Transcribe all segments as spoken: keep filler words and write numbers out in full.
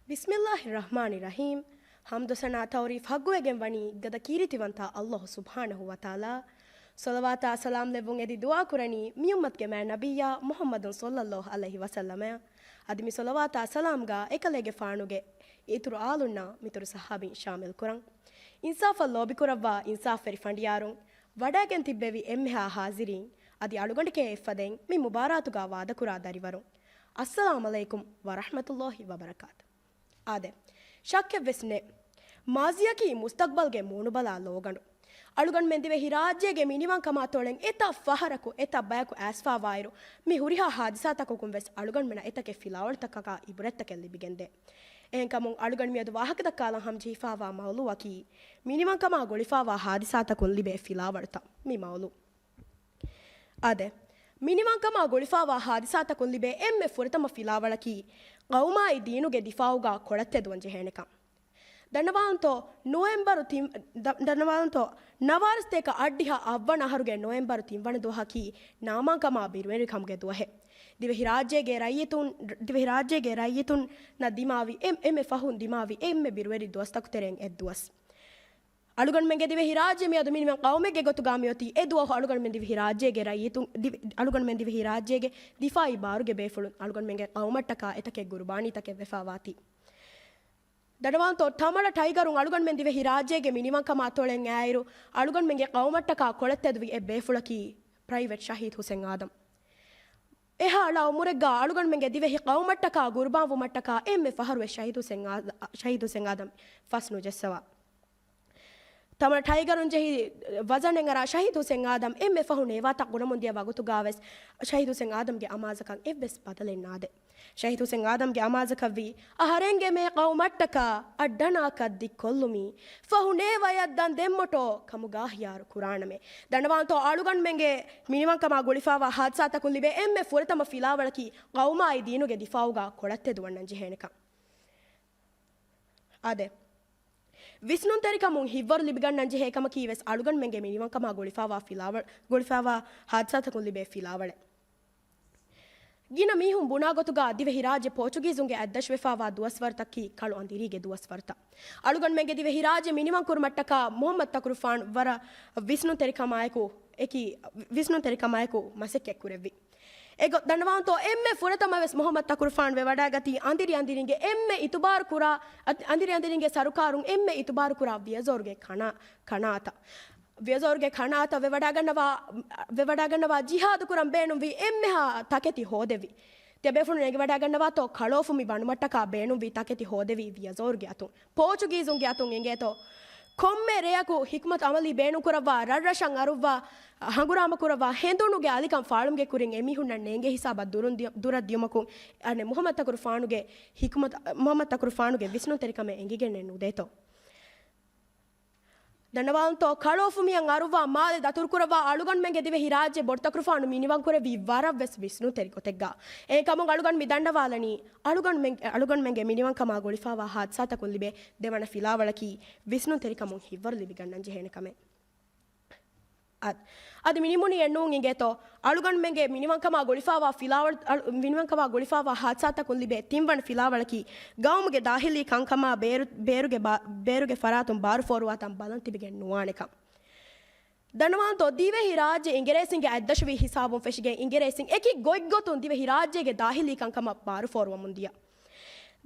ބިސްމިއްލާހި ރަޙްމާނި ރަޙީމް. ޙަމްދު ސަނާ ތަޢުރީފް ޙައްޤުވެގެން ވަނީ ގަދަ ކީރިތިވަންތާ ﷲ ސުބްޙާނަހޫ ވަތަޢާލާ. ޞަލަވާތާ ސަލާމް ލެއްވުން އެދި ދުޢާ ކުރަނީ މިއުއްމަތުގެ މާތް ނަބިއްޔާ މުޙައްމަދު ޞައްލައްލާހު ޢަލައިހި ވަސައްލަމަށް. އަދި މި ޞަލަވާތާ ސަލާމްގަ އެކަލޭގެފާނުގެ އިތުރު އާލުންނާ މިތުރު ޞަޙާބީން ޝާމިލް ކުރަން. އިންސާފަށް ލޯބިކުރައްވާ އިންސާފްވެރި ފަނޑިޔާރުން، ވަޑައިގެން ތިއްބެވި އެންމެހާ ޙާޟިރީން، އަދި އަޅުގަނޑެކޭ އެއްފަދައިން މި މުބާރާތުގަ ވާދަކުރާ ދަރިވަރުން، އައްސަލާމް ޢަލައިކުމް ވަރަޙްމަތުﷲ ވަބަރަކާތު. އާދެ، ޝައްކެއްވެސް ނެތް. މާޒީއަކީ މުސްތަޤްބަލްގެ މޫނުބަލާ ލޯގަނޑު. އަޅުގަނޑުމެން ދިވެހިރާއްޖޭގެ މިނިވަންކަމާ ތޮޅެން އެތައް ފަހަރަކު، އެތައް ބަޔަކު އައިސްފާވާއިރު، މި ހުރިހާ ހާދިސާތަކަކުން ވެސް އަޅުގަނޑުމެނަށް އެތަކެއް ފިލާވަޅުތަކަކާ ޢިބުރަތްތަކެއް ލިބިގެންދޭ. އެހެންކަމުން އަޅުގަނޑު މިއަދު ވާހަކަދައްކާލަން ހަމަޖެހިފާވާ މައުޟޫޢަކީ، މިނިވަންކަމާ ގުޅިފާވާ ހާދިސާތަކުން ލިބޭ ފިލާވަޅުތައް. މި މައުޟޫޢު. އާދެ، މިނިވަންކަމާ ގުޅިފާވާ ހާދިސާތަކުން ލިބޭ އެންމެ ފުރަތަމަ ފިލާވަޅަކީ، ޤައުމާއި ދީނުގެ ދިފާޢުގަ ކޮޅަށް ތެދުވަން ޖެހޭނެކަން. ދަންނަވާންތޯ، ނޮވެމްބަރު ތިން، ދަ-، ދަންނަވާންތޯ، ނަވާރަސަތޭކަ އަށްޑިހަ އަށްވަނަ އަހަރުގެ ނޮވެމްބަރު ތިންވަނަ ދުވަހަކީ، ނާމާންކަމާ ބިރުވެރިކަމުގެ ދުވަހެއް. ދިވެހިރާއްޖޭގެ ރައްޔިތުން، ދިވެހިރާއްޖޭގެ ރައްޔިތުންނަށް ދިމާވި އެ-، އެންމެ ފަހުން ދިމާވި އެންމެ ބިރުވެރި ދުވަސްތަކު ތެރެއިން އެއްދުވަސް. އަޅުގަނޑުމެންގެ ދިވެހިރާއްޖެ މިއަދު މިނިވަން ޤައުމެއްގެ ގޮތުގަ މިއޮތީ. އެ ދުވަހު އަޅުގަނޑުމެން ދިވެހިރާއްޖޭގެ ރައްޔިތުން، ދިވެ-، އަޅުގަނޑުމެން ދިވެހިރާއްޖޭގެ ދިފާޢީ ބާރުގެ ބޭފުޅުން އަޅުގަނޑުމެންގެ ޤައުމަށްޓަކާ އެތަކެއް ޤުރުބާނީތަކެއް ވެފާވާތީ. ދަންނަވާންތޯ، ތަމަޅަ ޓައިގަރުން އަޅުގަނޑުމެން ދިވެހިރާއްޖޭގެ މިނިވަންކަމާ ތޮޅެން އައިއިރު، އަޅުގަނޑުމެންގެ ޤައުމަށްޓަކާ ކޮޅަށް ތެދުވި އެއް ބޭފުޅަކީ ޕްރައިވެޓް ޝަހީދު ޙުސެން އާދަމް. އެހާ އަޅާ އުމުރެއްގަ އަޅުގަނޑުމެންގެ ދިވެހި ޤައުމަށްޓަކާ ޤުރުބާންވުމަށްޓަކާ އެންމެ ފަހަރުވެސް ޝަހީދު ޙުސެން އާ-، ޝަހީދު ޙުސެން އާދަމް ފަސް ނުޖައްސަވާ. ތަމަ ޓައިގަރުން ޖެހި ވަޒަނެއް އަރާ ޝަހީދު ޙުސެން އާދަމް އެންމެ ފަހު ނޭވާތައް ގުނަމުން ދިޔަ ވަގުތުގަވެސް ޝަހީދު ޙުސެން އާދަމްގެ އަމާޒަކަށް އެއްވެސް ބަދަލެއް ނާދޭ. ޝަހީދު ޙުސެން އާދަމްގެ އަމާޒަކަށްވީ، އަހަރެންގެ މޭ ޤައުމަށްޓަކާ އައްޑަނާކަށް ދިއްކޮށްލުމީ، ފަހު ނޭވަޔަށް ދަން ދެންމޮޓޯ ކަމުގާ ހިޔާރު ކުރާނަމޭ. ދަންނަވާންތޯ އަޅުގަނޑުމެންގެ މިނިވަންކަމާ ގުޅިފާވާ ހާދިސާތަކުން ލިބޭ އެންމެ ފުރަތަމަ ފިލާވަޅަކީ ޤައުމާއި ދީނުގެ ދިފާޢުގާ ކޮޅަށް ތެދުވަންނަން ޖެހޭނެކަން. އާދެ. ވިސްނުންތެރިކަމުން ހިތްވަރު ލިބިގަންނަން ޖެހޭ ކަމަކީ ވެސް އަޅުގަނޑުމެންގެ މިނިވަންކަމާ ގުޅިފާވާ ފިލާވަޅު، ގުޅިފާވާ ހާދިސާތަކުން ލިބޭ ފިލާވަޅެއް. ގިނަ މީހުން ބުނާ ގޮތުގާ ދިވެހިރާއްޖެ ޕޯޗުގީޒުންގެ އަތްދަށުވެފާވާ ދުވަސްވަރުތަކީ ކަޅު އަނދިރީގެ ދުވަސްވަރުތައް. އަޅުގަނޑުމެންގެ ދިވެހިރާއްޖެ މިނިވަންކުރުމަށްޓަކާ މުޙައްމަދު ތަކުރުފާނު ވަރަށް ވިސްނުންތެރިކަމާއެކު، އެކި ވިސްނުންތެރިކަމާއެކު މަސައްކަތް ކުރެއްވި. އެގޮތް ދަންނަވާންތޯ އެންމެ ފުރަތަމަ ވެސް މުޙައްމަދު ތަކުރުފާނު ވެވަޑައިގަތީ އަނދިރި އަނދިރިންގެ އެންމެ އިތުބާރު ކުރާ، އަ-، އަނދިރި އަނދިރިންގެ ސަރުކާރުން އެންމެ އިތުބާރު ކުރާ ވިޔަޒޯރުގެ ކަނާ-، ކަނާތައް. ވިޔަޒޯރުގެ ކަނާތައް ވެވަޑައިގަންނަވާ، ވެވަޑައިގަންނަވާ ޖިހާދު ކުރަން ބޭނުންވީ އެންމެހާ ތަކެތި ހޯދެވި. ތިޔަބޭފުޅުން އެނގިވަޑައިގަންނަވާތޯ ކަޅޯފުމި ބަނުމަށްޓަކާ ބޭނުންވީ ތަކެތި ހޯދެވީ ވިޔަޒޯރުގެ އަތުން. ޕޯޗުގީޒުންގެ އަތުން އެނގޭތޯ. ކޮންމެ ރެޔަކު ޙިކްމަތު ޢަމަލީ ބޭނުންކުރައްވާ، ރަށްރަށަށް އަރުއްވާ، ހަނގުރާމަ ކުރައްވާ، ހެނދުނުގެ އަލިކަން ފާޅުމުގެ ކުރިން އެމީހުންނަށް ނޭނގޭ ހިސާބަށް ދުރުން ދިޔަ-، ދުރަށް ދިޔުމަކުން، އަނެއް މުޙައްމަދު ތަކުރުފާނުގެ ޙިކްމަތު، މުޙައްމަދު ތަކުރުފާނުގެ ވިސްނުންތެރިކަމެއް އެނގިގެންނެއް ނުދޭތޯ. ދަންނަވާންތޯ، ކަޅޯފުމިއަށް އަރުއްވާ މާލެ ދަތުރުކުރައްވާ އަޅުގަނޑުމެންގެ ދިވެހިރާއްޖެ ބޮޑުތަކުރުފާނު މިނިވަންކުރެއްވީ ވަރަށްވެސް ވިސްނުންތެރި ގޮތެއްގަ. އެހެންކަމުން އަޅުގަނޑު މި ދަންނަވާލަނީ، އަޅުގަނޑުމެން، އަޅުގަނޑުމެންގެ މިނިވަންކަމާ ގުޅިފާވާ ހާދިސާތަކުން ލިބޭ ދެވަނަ ފިލާވަޅަކީ، ވިސްނުންތެރިކަމުން ހިތްވަރު ލިބިގަންނަން ޖެހޭނެ ކަމެއް. އަދް، އަދި މި ނިމުނީ އެއްނޫން އިނގޭތޯ، އަޅުގަނޑުމެންގެ މިނިވަންކަމާ ގުޅިފާވާ ފިލާވަޅު، އަޅު-، މިނިވަންކަމާ ގުޅިފާވާ ހާދިސާތަކުން ލިބޭ ތިންވަނަ ފިލާވަޅަކީ، ގައުމުގެ ދާހިލީ ކަންކަމާ ބޭރު-، ބޭރުގެ ބާ-، ބޭރުގެ ފަރާތުން ބާރު ފޯރުވާތަން ބަލަން ތިބިގެން ނުވާނެކަން. ދަންނަވާންތޯ، ދިވެހިރާއްޖެ އިނގިރޭސިންގެ އަތްދަށުވި ހިސާބުން ފެށިގެން އިނގިރޭސިން އެކި ގޮތްގޮތުން ދިވެހިރާއްޖޭގެ ދާހިލީ ކަންކަމަށް ބާރު ފޯރުވަމުން ދިޔަ.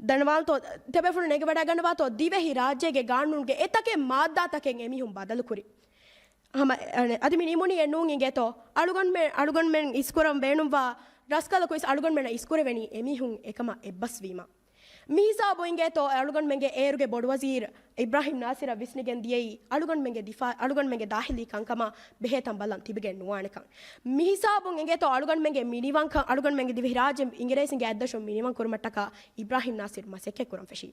ދަންނަވާންތޯ، ތިޔަބޭފުޅުން އެނގިވަޑައިގަންނަވާތޯ، ދިވެހިރާއްޖޭގެ ގާނޫނުގެ އެތަކެއް މާއްދާތަކެއް އެމީހުން ބަދަލުކުރި. ހަމަ، އަނެ، އަދި މި ނިމުނީ އެއްނޫން އިނގޭތޯ، އަޅުގަނޑުމެން، އަޅުގަނޑުމެން އިސްކުރަން ބޭނުންވާ ރަސްކަލަކު އިސް އަޅުގަނޑުމެންނަށް އިސްކުރެވެނީ އެމީހުން އެކަމަށް އެއްބަސްވީމަ. މިހިސާބު އިނގޭތޯ، އަޅުގަނޑުމެންގެ އޭރުގެ ބޮޑުވަޒީރު އިބްރާހިމް ނާސިރަށް ވިސްނިގެން ދިޔައީ، އަޅުގަނޑުމެންގެ ދިފާ-، އަޅުގަނޑުމެންގެ ދާހިލީ ކަންކަމާ ބެހޭ ތަންބަލަން ތިބިގެން ނުވާނެކަން. މިހިސާބުން އިނގޭތޯ، އަޅުގަނޑުމެންގެ މިނިވަންކަ-، އަޅުގަނޑުމެންގެ ދިވެހިރާއްޖެ އިނގިރޭސިންގެ އަތްދަށުން މިނިވަން ކުރުމަށްޓަކާ އިބްރާހިމް ނާސިރު މަސައްކަތް ކުރަން ފެށީ.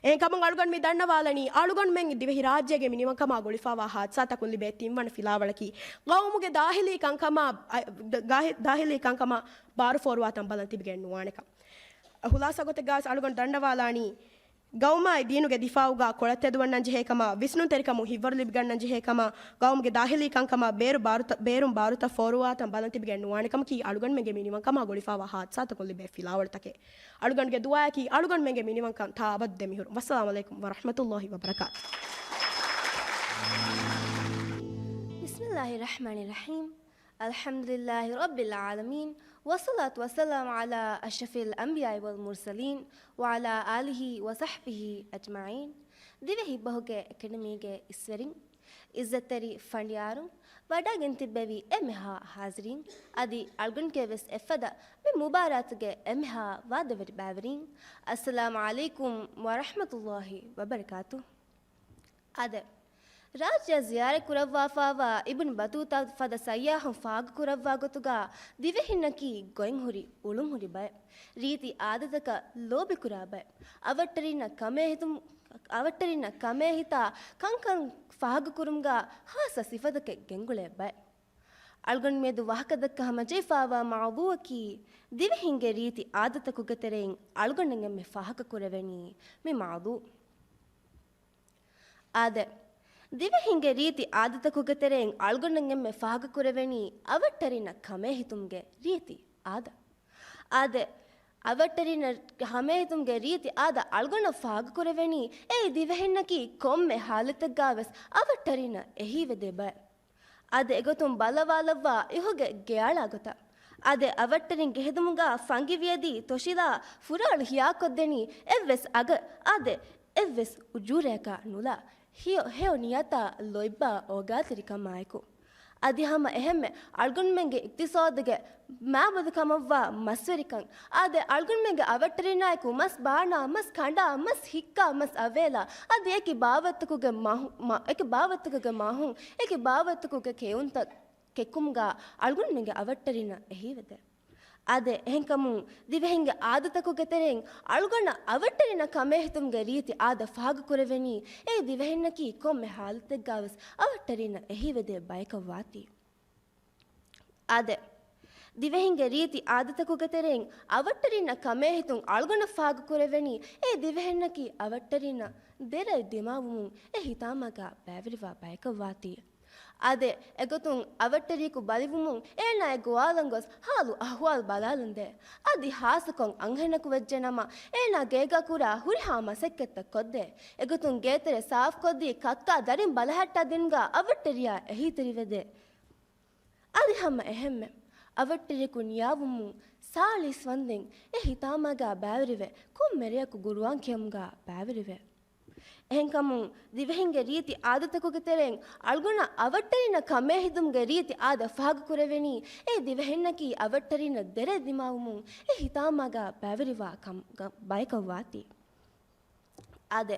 އެހެންކަމުން އަޅުގަނޑު މި ދަންނަވާލަނީ، އަޅުގަނޑުމެން ދިވެހިރާއްޖޭގެ މިނިވަންކަމާ ގުޅިފާވާ ހާދިސާތަކުން ލިބޭ ތިންވަނަ ފިލާވަޅަކީ، ގައުމުގެ ދާހިލީ ކަންކަމާ، އަ، ދާހި-، ދާހިލީ ކަންކަމާ ބާރު ފޯރުވާ ތަންބަލަން ތިބިގެން ނުވާނެކަން. ހުލާސާ ގޮތެއްގަވެސް އަޅުގަނޑު ދަންނަވާލާނީ، ގައުމާއި ދީނުގެ ދިފާއުގަ ކޮޅަށް ތެދުވަންނަން ޖެހޭ ކަމަށް، ވިސްނުންތެރިކަމުން ހިތްވަރު ލިބިގަންނަން ޖެހޭ ކަމަށް، ގައުމުގެ ދާހިލީ ކަންކަމަށް ބޭރު ބާރުތަ، ބޭރުން ބާރުތައް ފޯރުވާތަން ބަލަން ތިބިގެން ނުވާނެ ކަމަކީ އަޅުގަނޑުމެންގެ މިނިވަންކަމާ ގުޅިފާވާ ހާދިސާތަކުން ލިބޭ ފިލާވަޅުތަކެއް. އަޅުގަނޑުގެ ދުޢާއަކީ އަޅުގަނޑުމެންގެ މިނިވަންކަން ތާ އަބަދު ދެމިހުރުން. ވައްސަލާމު ޢަލައިކުމް ވަރަޙްމަތުﷲި ވަބަރަކާތު. بسم الله الرحمن الرحيم. الحمد لله رب العالمين، والصلاة والسلام على أشرف الأنبياء والمرسلين، وعلى آله وصحبه أجمعين. ދިވެހި ބަހުގެ އެކަޑަމީގެ އިސްވެރިން، އިއްޒަތްތެރި ފަނޑިޔާރުން، ވަޑައިގެން ތިއްބެވި އެންމެހާ ޙާޟިރީން، އަދި އަޅުގަނޑުގެ ވެސް އެއްފަދަ މި މުބާރާތުގެ އެންމެހާ ވާދަވެރި ބައިވެރީން، އައްސަލާމު ޢަލައިކުމް ވަރަޙްމަތުﷲި ވަބަރަކާތު. އާދެ، ރާއްޖެއަށް ޒިޔާރަތް ކުރައްވާފާވާ އިބްނު ބަތޫތާ ފަދަ ސައްޔާޙުން ފާހަގަކުރައްވާ ގޮތުގަ، ދިވެހިންނަކީ ގޮތްހުރި، އުޅުންހުރި ބައެއް، ރީތި އާދަތަކަށް ލޯބިކުރާ ބައެއް، އަވަށްޓެރިންނަށް ކަމޭހިތުން، އަވަށްޓެރިންނަށް ކަމޭހިތާ ކަންކަން ފާހަގަކުރުމުގަ ޚާއްޞަ ސިފަތަކެއް ގެންގުޅޭ ބައެއް. އަޅުގަނޑުމެދު ވާހަކަދައްކަ ހަމަޖެހިފާވާ މައުޟޫއަކީ، ދިވެހިންގެ ރީތި އާދަތަކުގެ ތެރެއިން އަޅުގަނޑުމެން އެންމެ ފާހަގަކުރެވެނީ މި މައުޟޫ. އާދެ، ދިވެހިންގެ ރީތި އާދަތަކުގެ ތެރެއިން އަޅުގަނޑުމެން އެންމެ ފާހަގަކުރެވެނީ އަވަށްޓެރިންނަށް ކަމޭހިތުމުގެ ރީތި އާދަ. އާދެ، އަވަށްޓެރިންނަށް ކަމޭހިތުމުގެ ރީތި އާދަ އަޅުގަނޑަށް ފާހަގަކުރެވެނީ އެއީ ދިވެހިންނަކީ ކޮންމެ ޙާލަތެއްގަވެސް އަވަށްޓެރިންނަށް އެހީވެދޭ ބައެއް. އާދެ، އެގޮތުން ބަލަވާލައްވާ އިހުގެ ގެއަޅާ ގޮތަށް. އާދެ، އަވަށްޓެރިން ގެހެދުމުގަ ފަންގި ވިޔަދީ ތޮށިލާ ފުރާޅު ހިޔާކޮށްދެނީ އެއްވެސް އަގަ، އާދެ، އެއްވެސް އުޖޫރަޔަކާ ނުލާ، ހެޔޮ، ހެޔޮ ނިޔަތާ ލޯތްބާ އޯގާތެރިކަމާއެކު. އަދި ހަމަ އެހެންމެ އަޅުގަނޑުމެންގެ އިޤްތިޞާދުގެ މާބޮޑު ކަމަށްވާ މަސްވެރިކަން. އާދެ، އަޅުގަނޑުމެންގެ އަވަށްޓެރިންނާއެކު މަސް ބާނާ، މަސް ކަނޑާ، މަސް ހިއްކާ، މަސް އަވޭލާ، އަދި އެކި ބާވަތްތަކުގެ މަހު-، މަ-، އެކި ބާވަތްތަކުގެ މަހުން، އެކި ބާވަތްތަކުގެ ކެއުންތައް ކެއްކުމުގަ އަޅުގަނޑުމެންގެ އަވަށްޓެރިންނަށް އެހީވެދޭ. އާދެ، އެހެންކަމުން ދިވެހިންގެ އާދަތަކުގެ ތެރެއިން އަޅުގަނޑަށް އަވަށްޓެރިންނަށް ކަމޭހިތުމުގެ ރީތި އާދަ ފާހަގަކުރެވެނީ، އެއީ ދިވެހިންނަކީ ކޮންމެ ޙާލަތެއްގަވެސް އަވަށްޓެރިންނަށް އެހީވެދޭ ބަޔަކަށް ވާތީ. އާދެ، ދިވެހިންގެ ރީތި އާދަތަކުގެ ތެރެއިން އަވަށްޓެރިންނަށް ކަމޭހިތުން އަޅުގަނޑަށް ފާހަގަކުރެވެނީ، އެއީ ދިވެހިންނަކީ އަވަށްޓެރިންނަށް ދެރައެއް ދިމާވުމުން އެ ހިތާމަގަ ބައިވެރިވާ ބަޔަކަށް ވާތީ. އާދެ، އެގޮތުން އަވަށްޓެރިޔަކު ބަލިވުމުން އޭނާއެއް ގޮވާލަން ގޮސް ޙާލު އަޙްވާލު ބަލާލަންދޭ. އަދި ޚާއްޞަކޮށް އަންހެނަކު ވެއްޖެނަމަ، އޭނާ ގޭގަ ކުރާ ހުރިހާ މަސައްކަތްތައް ކޮށްދޭ. އެގޮތުން ގޭތެރެ ސާފުކޮށްދީ ކައްކާ ދަރިން ބަލަހައްޓާ ދިނުމުގަ އަވަށްޓެރިޔާ އެހީތެރިވެދޭ. އަދި ހަމަ އެހެންމެ އަވަށްޓެރިޔަކު ނިޔާވުމުން ސާޅީސް ވަންދެން އެ ހިތާމަގަ ބައިވެރިވެ، ކޮންމެ ރެޔަކު ޤުރުއާން ކިޔަމުގަ ބައިވެރިވެ. އެހެންކަމުން، ދިވެހިންގެ ރީތި އާދަތަކުގެ ތެރެއިން އަޅުގަނޑަށް އަވަށްޓެރިންނަށް ކަމޭހިތުމުގެ ރީތި އާދަ ފާހަގަކުރެވެނީ، އެ ދިވެހިންނަކީ އަވަށްޓެރިންނަށް ދެރަ ދިމާވުމުން އެ ހިތާމަގަ ބައިވެރިވާ ކަމުގަ ބަޔަކަށް ވާތީ. އާދެ،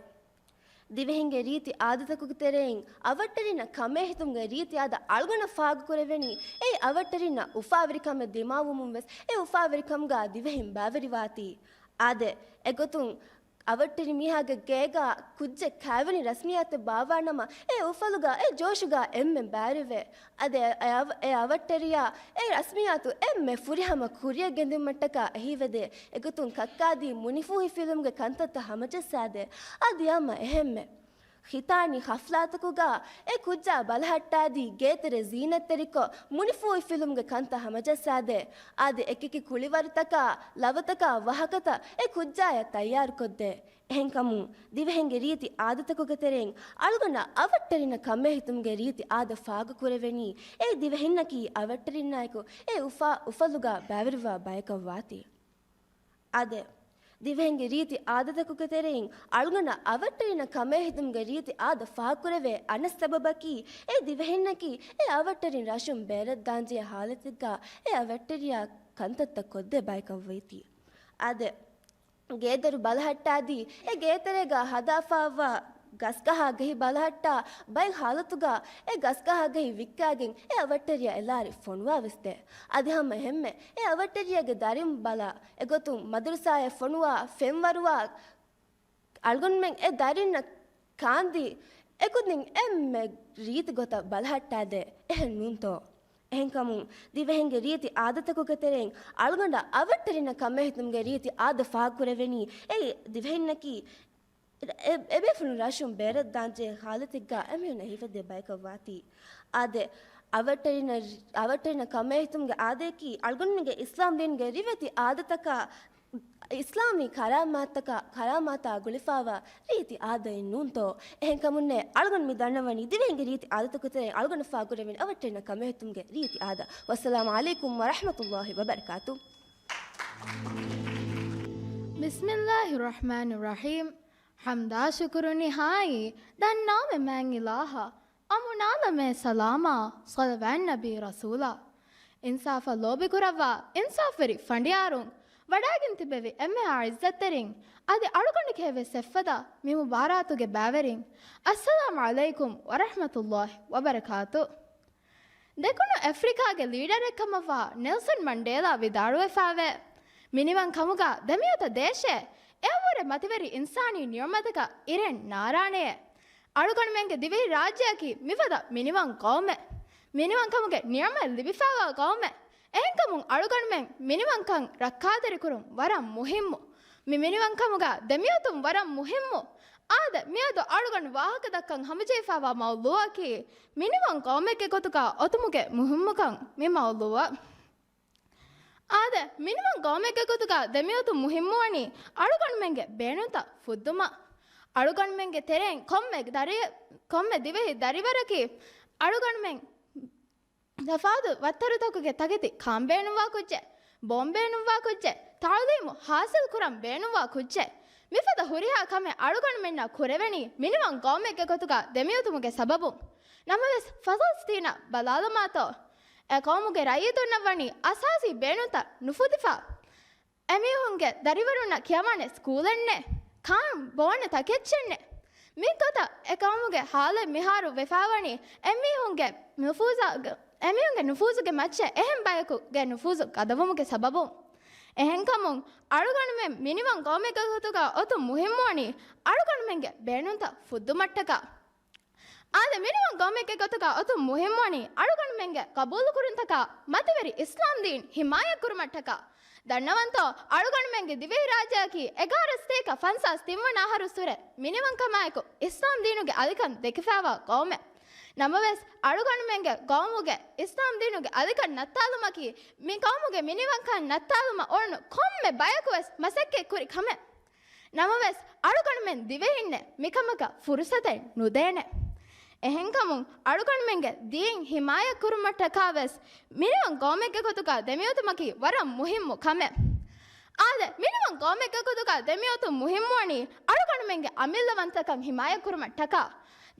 ދިވެހިންގެ ރީތި އާދަތަކުގެ ތެރެއިން އަވަށްޓެރިންނަށް ކަމޭހިތުމުގެ ރީތި އާދަ އަޅުގަނޑަށް ފާހަގަކުރެވެނީ، އެއީ އަވަށްޓެރިންނަށް އުފާވެރިކަމެއް ދިމާވުމުން ވެސް އެ އުފާވެރިކަމުގަ ދިވެހިން ބައިވެރިވާތީ. އާދެ، އެގޮތުން އަވަށްޓެރި މީހާގެ ގޭގަ ކުއްޖެއް ކައިވެނި ރަސްމިއްޔާތެއް ބާއްވާނަމަ، އެ އުފަލުގަ އެ ޖޯޝުގަ އެންމެން ބައިވެރިވޭ. އަދި އެ އަވަ-، އެ އަވަށްޓެރިޔާ އެ ރަސްމިއްޔާތު އެންމެ ފުރިހަމަ ކުރިއަށް ގެންދިއުމަށްޓަކާ އެހީވެދޭ. އެގޮތުން ކައްކާދީ މުނިފޫހިފިލުމުގެ ކަންތައްތައް ހަމަޖައްސާދޭ. އަދި އަމަ އެހެންމެ ޚިތާނީ ޙަފްލާތަކުގަ އެ ކުއްޖާ ބަލަހައްޓާދީ ގޭތެރެ ޒީނަތްތެރިކޮށް، މުނިފޫހިފިލުމުގެ ކަންތައް ހަމަޖައްސާދޭ. އާދެ، އެކިއެކި ކުޅިވަރުތަކާ، ލަވަތަކާ ވަހަކަތައް އެ ކުއްޖާޔަށް ތައްޔާރުކޮށްދޭ. އެހެންކަމުން، ދިވެހިންގެ ރީތި އާދަތަކުގެ ތެރެއިން އަޅުގަނޑަށް އަވަށްޓެރިންނަށް ކަމޭހިތުމުގެ ރީތި އާދަ ފާހަގަކުރެވެނީ، އެއީ ދިވެހިންނަކީ އަވަށްޓެރިންނާއެކު އެ އުފާ-، އުފަލުގަ ބައިވެރިވާ ބަޔަކަށް ވާތީ. އާދެ، ދިވެހިންގެ ރީތި އާދަތަކުގެ ތެރެއިން އަޅުގަނޑަށް އަވަށްޓެރިންނަށް ކަމޭހިތުމުގެ ރީތި އާދަ ފާހަގަކުރެވޭ އަނެއް ސަބަބަކީ، އެ ދިވެހިންނަކީ އެ އަވަށްޓެރިން ރަށުން ބޭރަށްދާންޖެހޭ ޙާލަތެއްގަ އެ އަވަށްޓެރިޔާ ކަންތައްތައް ކޮށްދޭ ބަޔަކަށް ވައްތީ. އާދެ، ގޭދޮރު ބަލަހައްޓާދީ، އެ ގޭތެރޭގަ ހަދާފާވާ ގަސްގަހާ ގެހި ބަލަހައްޓާ ބައެއް ޙާލަތުގަ އެ ގަސްގަހާ ގެހި ވިއްކާގެން އެ އަވަށްޓެރިޔާ އެ ލާރި ފޮނުވާވެސް ދޭ. އަދި ހަމަ އެހެންމެ އެ އަވަށްޓެރިޔާގެ ދަރިން ބަލާ، އެގޮތުން މަދުރުސާއަށް ފޮނުވާ ފެންވަރުވާ އަޅުގަނޑުމެން އެ ދަރިންނަށް ކާންދީ، އެކުދިން އެންމެ ރީތި ގޮތަށް ބަލަހައްޓާދޭ. އެހެން ނޫންތޯ؟ އެހެންކަމުން، ދިވެހިންގެ ރީތި އާދަތަކުގެ ތެރެއިން އަޅުގަނޑަށް އަވަށްޓެރިންނަށް ކަމޭހިތުމުގެ ރީތި އާދަ ފާހަގަކުރެވެނީ، އެއީ ދިވެހިންނަކީ އެ، އެބޭފުޅުން ރަށުން ބޭރަށް ދާންޖެހޭ ހާލަތެއްގަ އެމީހުންނަށް ހިފަދޭ ބަޔަކަށް ވާތީ. އާދެ، އަވަށްޓެރިންނަށް، އަވަށްޓެރިންނަށް ކަމޭހިތުމުގެ އާދަޔަކީ އަޅުގަނޑުމެންގެ އިސްލާމް ދީނުގެ ރިވެތި އާދަތަކާ، އިސްލާމީ ކަރާމާތަކާ، ކަރާމާތާ ގުޅިފާވާ ރީތި އާދައެއް ނޫންތޯ؟ އެހެންކަމުންނޭ އަޅުގަނޑު މި ދަންނަވަނީ ދިވެހިންގެ ރީތި އާދަތަކުގެ ތެރެއިން އަޅުގަނޑު ފާގުރެވެން އަވަށްޓެރިންނަށް ކަމޭހިތުމުގެ ރީތި އާދަ. ވައްސަލާމު ޢަލައިކުމް ވަރަޙްމަތުﷲި ވަބަރަކާތު. بسم الله الرحمن الرحيم. ޙަމްދާ ޝުކުރު ނިހާއީ ދަންނާމެ މާތް އިލާހަށް، އަމުނާލަމޭ ސަލާމާ ޞަލަވާތް ނަބީ ރަސޫލާ. އިންސާފަށް ލޯބިކުރައްވާ އިންސާފުވެރި ފަނޑިޔާރުން، ވަޑައިގެން ތިބެވި އެންމެހާ ޢިއްޒަތްތެރިން، އަދި އަޅުގަނޑުގެ ހެވި ސެއްފަދަ މި މުބާރާތުގެ ބައިވެރިން، އައްސަލާމު ޢަލައިކުމް ވަރަޙްމަތުﷲި ވަބަރަކާތު. ދެކުނު އެފްރިކާގެ ލީޑަރެއް ކަމަށްވާ ނެލްސަން މަންޑޭލާ ވިދާޅުވެފާވޭ، މިނިވަން ކަމުގަ ދެމިއޮތަށް ދޭށޭ، އެއަށްވުރެ މަތިވެރި އިންސާނީ ނިޢުމަތަކަށް އިރެއް ނާރާނެޔޭ. އަޅުގަނޑުމެންގެ ދިވެހި ރާއްޖެއަކީ މިފަދަ މިނިވަން ޤައުމެއް. މިނިވަންކަމުގެ ނިޢުމަތް ލިބިފާވާ ޤައުމެއް. އެހެންކަމުން އަޅުގަނޑުމެން މިނިވަންކަން ރައްކާތެރިކުރުން ވަރަށް މުހިއްމު. މި މިނިވަންކަމުގަ ދެމިއޮތުން ވަރަށް މުހިއްމު. އާދެ، މިއަދު އަޅުގަނޑު ވާހަކަ ދައްކަން ހަމަޖެހިފާވާ މައުޟޫޢަކީ މިނިވަން ޤައުމެއްގެ ގޮތުގަ އޮތުމުގެ މުހިއްމުކަން މި މައުޟޫޢަށް. އާދެ، މިނިވަން ޤައުމެއްގެ ގޮތުގަ ދެމިއޮތުން މުހިއްމުވަނީ އަޅުގަނޑުމެންގެ ބޭނުންތައް ފުއްދުމަށް. އަޅުގަނޑުމެންގެ ތެރެއިން ކޮންމެ ދަރި-، ކޮންމެ ދިވެހި ދަރިވަރަކީ އަޅުގަނޑުމެން ތަފާތު ވައްތަރުތަކުގެ ތަކެތި ކާން ބޭނުންވާ ކުއްޖެއް، ބޯން ބޭނުންވާ ކުއްޖެއް، ތަޢުލީމު ޙާޞިލް ކުރަން ބޭނުންވާ ކުއްޖެއް، މިފަދަ ހުރިހާ ކަމެއް އަޅުގަނޑުމެންނަށް ކުރެވެނީ މިނިވަން ޤައުމެއްގެ ގޮތުގަ ދެމިއޮތުމުގެ ސަބަބުން. ނަމަވެސް، ފަލަސްތީނަށް ބަލާލަމާތޯ، އެ ޤައުމުގެ ރައްޔިތުންނަށް ވަނީ އަސާސީ ބޭނުންތައް ނުފުދިފަ. އެމީހުންގެ ދަރިވަރުންނަށް ކިޔަވާނެ ސްކޫލެއް ނެތް، ކާން ބޯނެ ތަކެއްޗެއް ނެތް. މި ގޮތަށް އެ ޤައުމުގެ ޙާލެއް މިހާރު ވެފާވަނީ އެމީހުންގެ ނުފޫޒާގެ-، އެމީހުންގެ ނުފޫޒުގެ މައްޗަށް އެހެން ބަޔަކުގެ ނުފޫޒު ގަދަވުމުގެ ސަބަބުން. އެހެންކަމުން، އަޅުގަނޑުމެން މިނިވަން ޤައުމެއްގެ ގޮތުގަ އޮތުން މުހިއްމުވަނީ އަޅުގަނޑުމެންގެ ބޭނުންތައް ފުއްދުމަށްޓަކާ. އާދެ، މިނިވަން ޤައުމެއްގެ ގޮތުގަ އޮތުން މުހިއްމުވަނީ އަޅުގަނޑުމެންގެ ޤަބޫލުކުރުންތަކާ މަތިވެރި އިސްލާމް ދީން ޙިމާޔަތްކުރުމަށްޓަކާ. ދަންނަވަންތޯ، އަޅުގަނޑުމެންގެ ދިވެހިރާއްޖެއަކީ އެގާރަ ސަތޭކަ ފަންސާސް ތިންވަނަ އަހަރުއްސުރެ މިނިވަންކަމާއެކު އިސްލާމް ދީނުގެ އަލިކަން ދެކިފާވާ ޤައުމެއް. ނަމަވެސް، އަޅުގަނޑުމެންގެ ޤައުމުގެ އިސްލާމް ދީނުގެ އަލިކަން ނައްތާލުމަކީ، މި ޤައުމުގެ މިނިވަންކަން ނައްތާލުމަށް އުޅުނު ކޮންމެ ބަޔަކުވެސް މަސައްކަތް ކުރި ކަމެއް. ނަމަވެސް، އަޅުގަނޑުމެން ދިވެހިންނެއް މިކަމަކަށް ފުރުސަތެއް ނުދޭނެ. އެހެންކަމުން، އަޅުގަނޑުމެންގެ ދީން ޙިމާޔަތްކުރުމަށްޓަކާވެސް މިނިވަން ޤައުމެއްގެ ގޮތުގަ ދެމިއޮތުމަކީ ވަރަށް މުހިއްމު ކަމެއް. އާދެ، މިނިވަން ޤައުމެއްގެ ގޮތުގަ ދެމިއޮތުން މުހިއްމުވަނީ އަޅުގަނޑުމެންގެ އަމިއްލަވަންތަކަން ޙިމާޔަތްކުރުމަށްޓަކާ.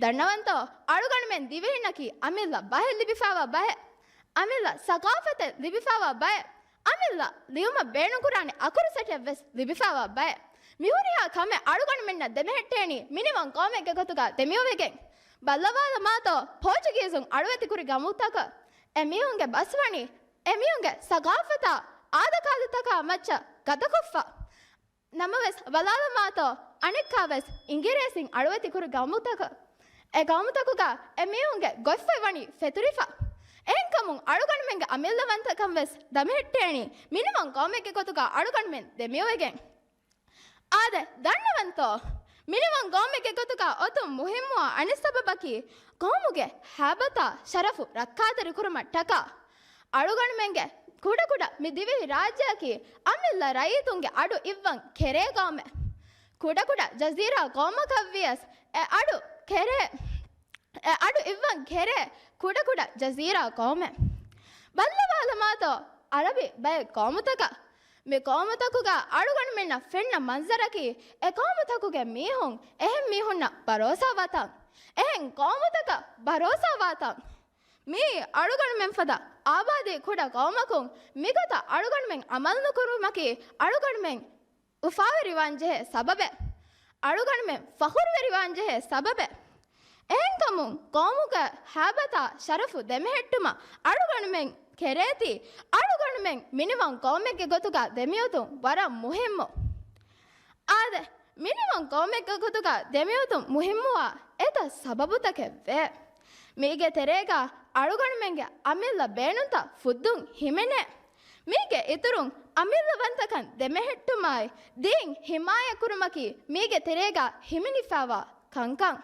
ދަންނަވަންތޯ، އަޅުގަނޑުމެން ދިވެހިންނަކީ އަމިއްލަ ބަހެއް ލިބިފާވާ ބައެއް. އަމިއްލަ ސަޤާފަތެއް ލިބިފާވާ ބައެއް. އަމިއްލަ ލިޔުމަށް ބޭނުންކުރާނެ އަކުރު ސެޓެއްވެސް ލިބިފާވާ ބައެއް. މިހުރިހާ ކަމެއް އަޅުގަނޑުމެންނަށް ދެމެހެއްޓޭނީ މިނިވަން ޤައުމެއްގެ ގޮތުގަ ދެމިއުވެގެން. ބައްލަވާލަމާތޯ، ޕޯޗުގީޒުން އަޅުވެތިކުރި ގައުމުތަކަށް އެމީހުންގެ ބަސްވަނީ އެމީހުންގެ ސަޤާފަތާ އާދަކާދަތަކާ މައްޗަށް ގަދަކޮށްފަ. ނަމަވެސް، ބަލާލަމާތޯ، އަނެއްކާވެސް އިނގިރޭސިން އަޅުވެތިކުރި ގައުމުތަކަށް. އެ ގައުމުތަކުގަ އެމީހުންގެ ގޮތްފޮތް ވަނީ ފެތުރިފަ. އެހެންކަމުން އަޅުގަނޑުމެންގެ އަމިއްލަވަންތަކަން ވެސް ދަމެހެއްޓޭނީ މިނިވަން ޤައުމެއްގެ ގޮތުގަ އަޅުގަނޑުމެން ދެމިއުވެގެން. އާދެ، ދަންނަވަންތޯ؟ މިނިވަން ޤައުމެއްގެ ގޮތުގަ އޮތުން މުހިއްމުވާ އަނެއް ސަބަބަކީ، ޤައުމުގެ ހައިބަތާ ޝަރަފު ރައްކާތެރިކުރުމަށްޓަކާ. އަޅުގަނޑުމެންގެ ކުޑަކުޑަ މި ދިވެހި ރާއްޖެއަކީ އަމިއްލަ ރައްޔިތުންގެ އަޑު އިއްވަން ކެރޭ ޤައުމެއް. ކުޑަކުޑަ ޖަޒީރާ ޤައުމަކަށްވިޔަސް އެ އަޑު ކެރޭ، އެ އަޑު އިއްވަން ކެރޭ ކުޑަކުޑަ ޖަޒީރާ ޤައުމެއް. ބައްލަވާލަމާތޯ، ޢަރަބި ބައެއް ޤައުމުތަކަށް. މި ޤައުމުތަކުގަ އަޅުގަނޑުމެންނަށް ފެންނަ މަންޒަރަކީ، އެ ޤައުމުތަކުގެ މީހުން އެހެން މީހުންނަށް ބަރޯސާވާތަން. އެހެން ޤައުމުތަކަށް ބަރޯސާވާތަން. މިއީ އަޅުގަނޑުމެން ފަދަ އާބާދީ ކުޑަ ޤައުމަކުން މިގޮތަށް އަޅުގަނޑުމެން ޢަމަލުނުކުރުމަކީ އަޅުގަނޑުމެން އުފާވެރިވާންޖެހޭ ސަބަބެއް. އަޅުގަނޑުމެން ފަޚުރުވެރިވާންޖެހޭ ސަބަބެއް. އެހެންކަމުން ޤައުމުގެ ހައިބަތާ ޝަރަފު ދެމެހެއްޓުމަށް އަޅުގަނޑުމެން ކެރޭތީ، އަޅުގަނޑުމެން މިނިވަން ޤައުމެއްގެ ގޮތުގަ ދެމިއޮތުން ވަރަށް މުހިއްމު. އާދެ، މިނިވަން ޤައުމެއްގެ ގޮތުގަ ދެމިއޮތުން މުހިއްމުވާ އެތައް ސަބަބުތަކެއް ވޭ. މީގެ ތެރޭގަ އަޅުގަނޑުމެންގެ އަމިއްލަ ބޭނުންތައް ފުއްދުން ހިމެނޭ. މީގެ އިތުރުން އަމިއްލަވަންތަކަން ދެމެހެއްޓުމާއި، ދީން ހިމާޔަތްކުރުމަކީ މީގެ ތެރޭގަ ހިމެނިފައިވާ ކަންކަން.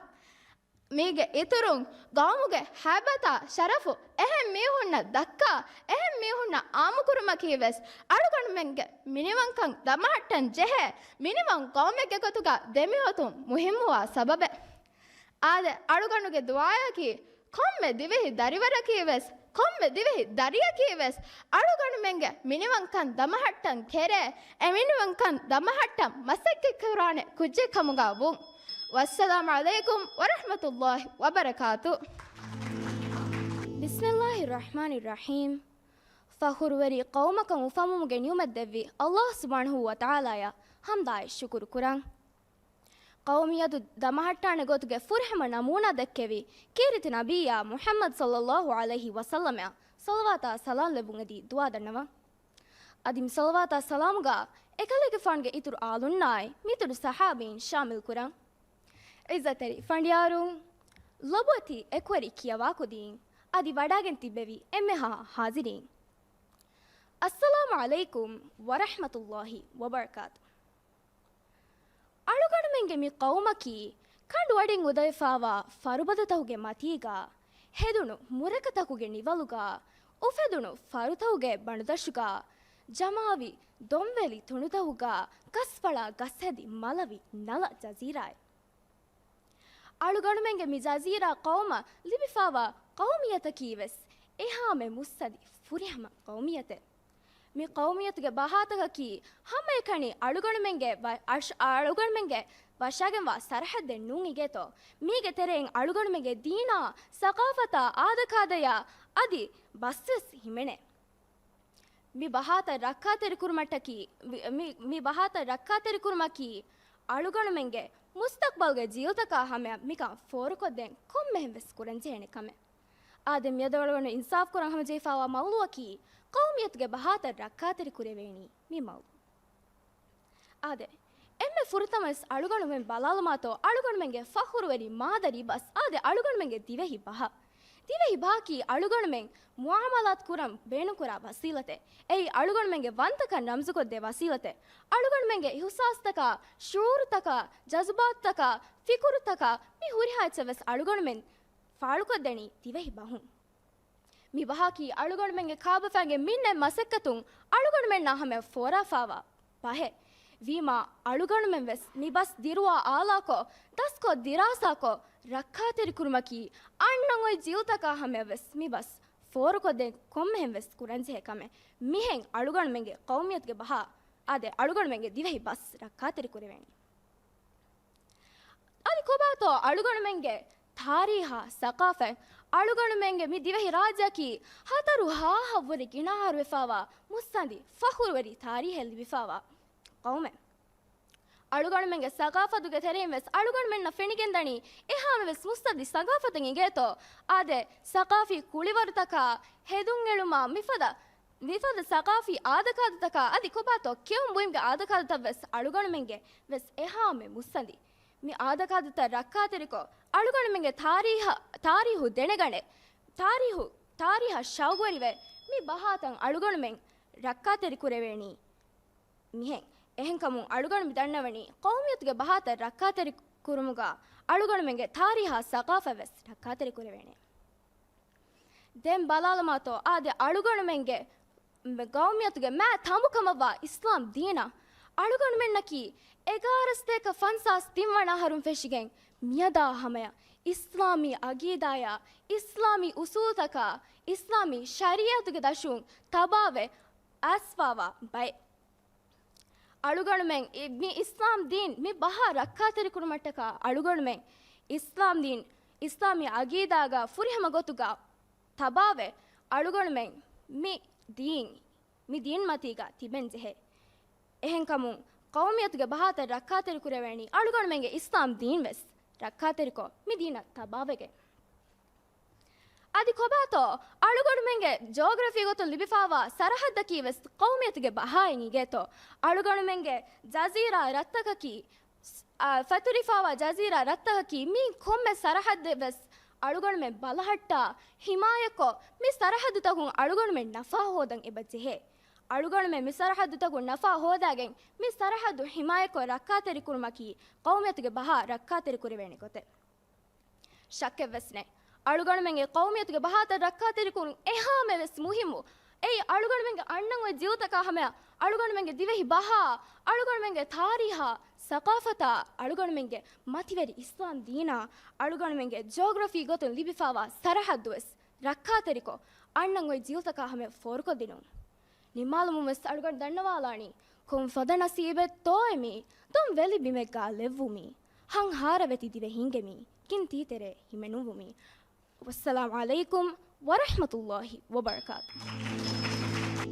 މީގެ އިތުރުން ގައުމުގެ ހައިބަތާ ޝަރަފު އެހެން މީހުންނަށް ދައްކާ، އެހެން މީހުންނަށް އާއްމުކުރުމަކީ ވެސް އަޅުގަނޑުމެންގެ މިނިވަންކަން ދަމަހައްޓަން ޖެހޭ، މިނިވަން ގައުމެއްގެ ގޮތުގަ ދެމިއޮތުން މުހިއްމުވާ ސަބަބެއް. އާދެ، އަޅުގަނޑުގެ ދުޢާއަކީ، ކޮންމެ ދިވެހި ދަރިވަރަކީ ވެސް، ކޮންމެ ދިވެހި ދަރިޔަކީ ވެސް، އަޅުގަނޑުމެންގެ މިނިވަންކަން ދަމަހައްޓަން ކެރޭ، އެ މިނިވަންކަން ދަމަހައްޓަން މަސައްކަތްކުރާނެ ކުއްޖެއް ކަމުގަ ވުން. ވައްސަލާމް ޢަލައިކުމް ވަރަޙްމަތުﷲި ވަބަރަކާތު. ބިސްމިﷲިއްރަޙްމާނިއްރަޙީމް. ފަޚުރުވެރި ޤައުމަކަށް އުފަންވުމުގެ ނިޢުމަތް ދެއްވި ﷲ ސުބްޙާނަހޫ ވަތަޢާލާޔަށް ޙަމްދާއި ޝުކުރު ކުރަން. ޤައުމިއްޔަތު ދަމަހައްޓާނެ ގޮތުގެ ފުރިހަމަ ނަމޫނާ ދެއްކެވި ކީރިތި ނަބިއްޔާ މުޙައްމަދު ޞައްލަﷲު ޢަލައިހި ވަސައްލަމައަށް ޞަލަވާތާ ސަލާމް ލެއްވުން އެދި ދުޢާ ދަންނަވަން. އަދި މި ޞަލަވާތާ ސަލާމުގަ އެކަލޭގެފާނުގެ އިތުރު އާލުންނާއި މިތުރު ޞަޙާބީން ޝާމިލް ކުރަން. ޢިއްޒަތްތެރި ފަނޑިޔާރުން، ލޮބުވެތި އެކުވެރި ކިޔަވާ ކުދީން، އަދި ވަޑާގެން ތިއްބެވި އެންމެހާ ޙާޟިރީން، އައްސަލާމު ޢަލައިކުމް ވަރަޙްމަތުﷲި ވަބަރަކާތު. އަޅުގަނޑުމެންގެ މި ޤައުމަކީ، ކަނޑުއަޑިން އުދަވެފާވާ ފަރުބަދަތަކުގެ މަތީގަ، ހެދުނު މުރަކަތަކުގެ ނިވަލުގަ، އުފެދުނު ފަރުތަކުގެ ބަނޑުދަށުގަ، ޖަމާވި ދޮންވެލި ތުނޑުތަކުގަ، ގަސްފަޅާ ގަސްހެދި މަލަވި ނަލަ ޖަޒީރާއެއް. އަޅުގަނޑުމެންގެ މި ޖަޒީރާ ޤައުމަށް ލިބިފާވާ ޤައުމިއްޔަތަކީ ވެސް އެހާމެ މުއްސަނދި ފުރިހަމަ ޤައުމިއްޔަތެއް. މި ޤައުމިއްޔަތުގެ ބަހާތަކަކީ ހަމައެކަނި އަޅުގަނޑުމެންގެ ވަ-، އަށް-، އަޅުގަނޑުމެންގެ ވަށާގެންވާ ސަރަޙައްދެއް ނޫން އިނގޭތޯ. މީގެ ތެރެއިން އަޅުގަނޑުމެންގެ ދީނާ، ސަޤާފަތާ، އާދަކާދަޔާ އަދި ބަސްވެސް ހިމެނޭ. މި ބަހާތައް ރައްކާތެރިކުރުމަށްޓަކީ، މި، މި، މި ބަހާތައް ރައްކާތެރިކުރުމަކީ، އަޅުގަނޑުމެންގެ މުސްތަޤްބަލްގެ ޖީލުތަކާ ހަމަޔަށް މިކަން ފޯރުކޮށްދޭން ކޮންމެހެން ވެސް ކުރަންޖެހޭނެ ކަމެއް. އާދެ، މިއަދު އަޅުގަނޑު އިންސާފް ކުރަން ހަމަޖެހިފާވާ މައުޟޫއަކީ، ޤައުމިއްޔަތުގެ ބަހާތައް ރައްކާތެރިކުރެވޭނީ މި މައުޟޫ. އާދެ، އެންމެ ފުރަތަމަވެސް އަޅުގަނޑުމެން ބަލާލަމާތޯ، އަޅުގަނޑުމެންގެ ފަޚުރުވެރި މާދަރީ ބަސް، އާދެ، އަޅުގަނޑުމެންގެ ދިވެހި ބަހަށް. ދިވެހި ބަހަކީ އަޅުގަނޑުމެން މުޢާމަލާތު ކުރަން ބޭނުންކުރާ ވަސީލަތެއް. އެއީ އަޅުގަނޑުމެންގެ ވަންތަކަން ރަމްޒުކޮށްދޭ ވަސީލަތެއް. އަޅުގަނޑުމެންގެ އިޙުސާސްތަކާ، ޝުޢޫރުތަކާ، ޖަޒުބާތުތަކާ، ފިކުރުތަކާ މި ހުރިހާ އެއްޗެއް ވެސް އަޅުގަނޑުމެން ފާޅުކޮށްދެނީ ދިވެހި ބަހުން. މި ބަހަކީ އަޅުގަނޑުމެންގެ ކާބަފައިންގެ މިންނެ މަސައްކަތުން އަޅުގަނޑުމެންނާ ހަމަޔަށް ފޯރާފާވާ ބަހެއް. ވީމާ، އަޅުގަނޑުމެން ވެސް މި ބަސް ދިރުވާ އާލާކޮށް، ދަސްކޮށް ދިރާސާކޮށް، ރައްކާތެރިކުރުމަކީ އަންނަ އޮތް ޖީލުތަކާ ހަމަޔަށް ވެސް މި ބަސް ފޯރުކޮށްދޭން ކޮންމެހެން ވެސް ކުރަންޖެހޭ ކަމެއް. މިހެން އަޅުގަނޑުމެންގެ ޤައުމިއްޔަތުގެ ބަހާ، އާދެ، އަޅުގަނޑުމެންގެ ދިވެހި ބަސް ރައްކާތެރިކުރެވޭނީ. އަދި ކޮބާތޯ އަޅުގަނޑުމެންގެ ތާރީހާ ސަޤާފަތް؟ އަޅުގަނޑުމެންގެ މި ދިވެހި ރާއްޖެއަކީ ހަތަރު ހާހަށްވުރެ ގިނަ އަހަރު ވެފާވާ މުއްސަނދި ފަޚުރުވެރި ތާރީހެއް ލިބިފާވާ ޤައުމެއް. އަޅުގަނޑުމެންގެ ސަޤާފަތުގެ ތެރެއިން ވެސް އަޅުގަނޑުމެންނަށް ފެނިގެންދަނީ އެހާމެ ވެސް މުއްސަނދި ސަޤާފަތެއް އިނގޭތޯ. އާދެ، ސަޤާފީ ކުޅިވަރުތަކާ، ހެދުންއެޅުމާ މިފަދަ މިފަދަ ސަޤާފީ އާދަކާދަތަކާ އަދި ކޮބާތޯ ކެއުން ބުއިމުގެ އާދަކާދަތައް ވެސް އަޅުގަނޑުމެންގެ ވެސް އެހާމެ މުއްސަނދި. މި އާދަކާދަތައް ރައްކާތެރިކޮށް، އަޅުގަނޑުމެންގެ ތާރީހަ-، ތާރީހު ދެނެގަނެ، ތާރީހު، ތާރީހަށް ޝައުގުވެރިވެ، މި ބަހާތައް އަޅުގަނޑުމެން ރައްކާތެރިކުރެވޭނީ މިހެން. އެހެންކަމުން އަޅުގަނޑު މި ދަންނަވަނީ، ޤައުމިއްޔަތުގެ ބަހާތައް ރައްކާތެރި ކުރުމުގަ އަޅުގަނޑުމެންގެ ތާރީހާ ސަޤާފަތް ވެސް ރައްކާތެރި ކުރެވޭނެ. ދެން ބަލާލަމާތޯ، އާދެ، އަޅުގަނޑުމެންގެ ގައުމިއްޔަތުގެ މާ ތަނބުކަމަށްވާ އިސްލާމް ދީނަށް އަޅުގަނޑުމެންނަކީ އެގާރަ ސަތޭކަ ފަންސާސް ތިން ވަނަ އަހަރުން ފެށިގެން މިއަދާ ހަމަޔަށް އިސްލާމީ އަގީދާޔާ، އިސްލާމީ އުސޫލުތަކާ، އިސްލާމީ ޝަރީޢަތުގެ ދަށުން ތަބާވެ އައިސްފާވާ ބައެއް. އަޅުގަނޑުމެން އި-، މި އިސްލާމް ދީން މި ބަހާ ރައްކާތެރިކުރުމަށްޓަކާ އަޅުގަނޑުމެން އިސްލާމް ދީން، އިސްލާމީ އަގީދާގަ ފުރިހަމަ ގޮތުގަ ތަބާވެ، އަޅުގަނޑުމެން މި ދީން، މި ދީންމަތީގަ ތިބެން ޖެހޭ. އެހެންކަމުން، ޤައުމިއްޔަތުގެ ބަހާތައް ރައްކާތެރިކުރެވޭނީ އަޅުގަނޑުމެންގެ އިސްލާމް ދީން ވެސް ރައްކާތެރިކޮށް، މި ދީނަށް ތަބާވެގެން. އަދި ކޮބާތޯ، އަޅުގަނޑުމެންގެ ޖޯގްރަފީ ގޮތުން ލިބިފާވާ ސަރަހައްދަކީ ވެސް ޤައުމިއްޔަތުގެ ބަހާއެއް އިނގޭތޯ. އަޅުގަނޑުމެންގެ ޖަޒީރާ ރަށްތަކަކީ، އާ، ފެތުރިފާވާ ޖަޒީރާ ރަށްތަކަކީ މި ކޮންމެ ސަރަހައްދެއް ވެސް އަޅުގަނޑުމެން ބަލަހައްޓާ، ހިމާޔަތްކޮށް، މި ސަރަހައްދުތަކުން އަޅުގަނޑުމެން ނަފާ ހޯދަން އެބަ ޖެހޭ. އަޅުގަނޑުމެން މި ސަރަހައްދުތަކުން ނަފާ ހޯދާގެން މި ސަރަހައްދު ހިމާޔަތްކޮށް ރައްކާތެރިކުރުމަކީ ޤައުމިއްޔަތުގެ ބަހާ ރައްކާތެރިކުރެވޭނެ ގޮތެއް. ޝައްކެއްވެސް ނެތް. އަޅުގަނޑުމެންގެ ޤައުމިއްޔަތުގެ ބަހާތައް ރައްކާތެރިކުރުން އެހާމެ ވެސް މުހިއްމު. އެއީ އަޅުގަނޑުމެންގެ އަންނަން އޮތް ޖީލުތަކާ ހަމަޔަށް އަޅުގަނޑުމެންގެ ދިވެހި ބަހާ، އަޅުގަނޑުމެންގެ ތާރީހާ، ސަޤާފަތާ، އަޅުގަނޑުމެންގެ މަތިވެރި އިސްލާމް ދީނާ، އަޅުގަނޑުމެންގެ ޖިއޮގްރަފީ ގޮތުން ލިބިފާވާ ސަރަހައްދު ވެސް ރައްކާތެރިކޮށް، އަންނަން އޮތް ޖީލުތަކާ ހަމަޔަށް ފޯރުކޮށްދިނުން. ނިންމާލުމުން ވެސް އަޅުގަނޑު ދަންނަވާލާނީ، ކޮން ފަދަ ނަސީބެއްތޯއޭ މީ، ދޮން ވެލި ބިމެއްގާ ލެއްވުމީ، ހަން ހާރަވެތި ދިވެހީންގެ މީ، ކިން ތީތެރޭ ހިމެނުއްވުމީ. ވައްސަލާމް ޢަލައިކުމް ވަރަޙްމަތުﷲި ވަބަރަކާތު.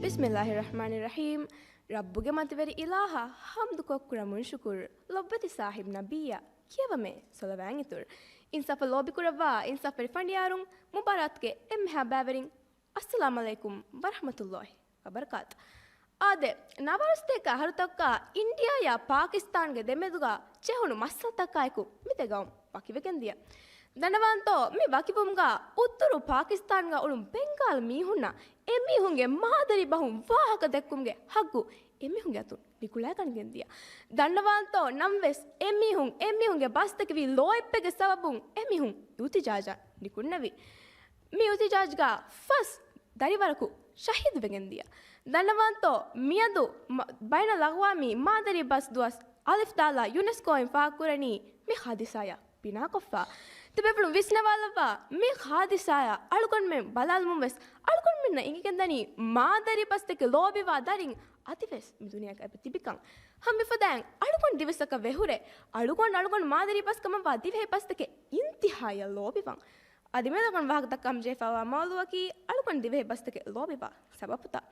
ބިސްމިﷲިއްރަޙްމާނިއްރަޙީމް. ރައްބުގެ މަތިވެރި އިލާހަށް ޙަމްދުކޮށް ކުރަމުން ޝުކުރު. ލޮބުވެތި ސާހިބް ނަބިއްޔާ ކިޔަވަމޭ ޞަލަވާތް އިތުރު. އިންސާފަށް ލޯބިކުރައްވާ އިންސާފްވެރި ފަނޑިޔާރުން، މުބާރާތުގެ އެންމެހާ ބައިވެރިން، އައްސަލާމް ޢަލައިކުމް ވަރަޙްމަތުﷲި ވަބަރަކާތު. އާދެ، ނަވާރަސަތޭކަ އަހަރުތަކަށް އިންޑިއާޔާ ޕާކިސްތާންގެ ދެމެދުގަ ޖެހުނު މައްސަލަތަކާއެކު މި ދެ ގައުމު ވަކިވެގެން ދިޔަ. ދަންނަވާންތޯ، މި ވަކިވުމުގަ އުތުރު ޕާކިސްތާންގަ އުޅުނު ބެންގާލް މީހުންނަށް އެމީހުންގެ މާދަރީ ބަހުން ވާހަކަ ދެއްކުމުގެ ހައްގު އެމީހުންގެ އަތުން ނިކުޅައިގަނެގެން ދިޔަ. ދަންނަވާންތޯ، ނަމަވެސް އެމީހުން އެމީހުންގެ ބަސްތަކެވި ލޯތްބެއްގެ ސަބަބުން އެމީހުން އިހުތިޖާޖަށް ނިކުންނެވި. މި އިހުތިޖާޖްގަ ފަސް ދަރިވަރަކު ޝަހީދުވެގެން ދިޔަ. ދަންނަވާންތޯ، މިއަދު މަ-، ބައިނަލްއަގްވާމީ މާދަރީ ބަސް ދުވަސް އަލިފް ދާލާ ޔުނެސްކޯއިން ފާހަގަކުރަނީ މި ހާދިސާޔަށް ބިނާކޮށްފަ. ތިބޭފުޅުން ވިސްނަވާލައްވާ، މި ހާދިސާޔަށް އަޅުގަނޑުމެން ބަލާލުމުން ވެސް އަޅުގަނޑުމެންނަށް އެނގިގެންދަނީ މާދަރީ ބަސްތަކެއް ލޯބިވާ ދަރިން އަދިވެސް މި ދުނިޔޭގަ އެބަ ތިބިކަން. ހަމަ މިފަދައިން އަޅުގަނޑު ދިވެއްސަކަށް ވެހުރެ، އަޅުގަނޑު އަޅުގަނޑު މާދަރީ ބަސް ކަމަށްވާ ދިވެހި ބަސްތަކެއް އިންތިހާޔަށް ލޯބިވަން. އަދި މިއަދު އަޅުގަނޑު ވާހަކަ ދައްކަން ޖެހިފައިވާ މައުޟޫއަކީ އަޅުގަނޑު ދިވެހި ބަސްތަކެއް ލޯބިވާ ސަބަބުތައް.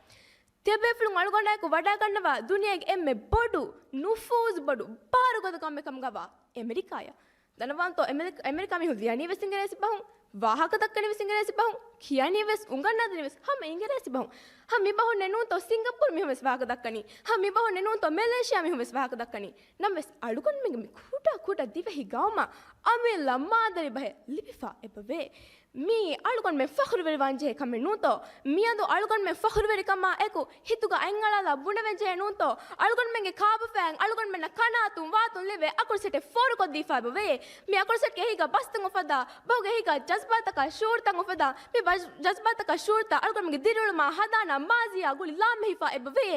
ތިޔަބޭފުޅުން އަޅުގަނޑާއެކު ވަޑައިގަންނަވާ ދުނިޔޭގެ އެންމެ ބޮޑު، ނުފޫޒު ބޮޑު، ބާރުގަދަ ކަމެއް ކަމުގަވާ އެމެރިކާޔަށް. ދަންނަވާންތޯ، އެމެރިކާ، އެމެރިކާ މީހުން ލިޔަނީ ވެސް އިނގިރޭސި ބަހުން، ވާހަކަ ދައްކަނީ ވެސް އިނގިރޭސި ބަހުން، ކިޔަނީ ވެސް އުނގަންނާދެނީ ވެސް ހަމަ އިނގިރޭސި ބަހުން. ހަމަ މި ބަހުންނޭ ނޫންތޯ ސިންގަޕޫރު މީހުން ވެސް ވާހަކަ ދައްކަނީ، ހަމަ މި ބަހުންނޭ ނޫންތޯ މެލޭޝިޔާ މީހުން ވެސް ވާހަކަ ދައްކަނީ. ނަމަވެސް އަޅުގަނޑުމެންގެ މި ކުޑަ ކުޑަ ދިވެހި ގައުމަށް އަމިއްލަ މާދަރީ ބަހެއް ލިބިފަ އެބަވޭ. މީ އަޅުގަނޑުމެން ފަޚުރުވެރިވާން ޖެހޭ ކަމެއް ނޫންތޯ؟ މިއަދު އަޅުގަނޑުމެން ފަޚުރުވެރިކަމާ އެކު ހިތުގަ އަތްއަޅާލާ ބުނެވެން ޖެހޭ ނޫންތޯ؟ އަޅުގަނޑުމެންގެ ކާބަފައިން އަޅުގަނޑުމެންނަށް ކަނާތުން ވާތުން ލިބޭ އަކުރު ސެޓެއް ފޯރުކޮށްދީފަ އެބަވޭ. މި އަކުރު ސެޓްގެ އެހީގަ ބަސްތައް އުފައްދާ، ބަހުގެ އެހީގަ ޖަޒްބާތަކާ ޝުޢޫރުތައް އުފައްދާ، މި ބަ-، ޖަޒްބާތަކާ ޝުޢޫރުތައް އަޅުގަނޑުމެންގެ ދިރިއުޅުމާ ހަނދާނާ މާޒީއާ ގުޅި ލާމެހިފަ އެބަވޭ.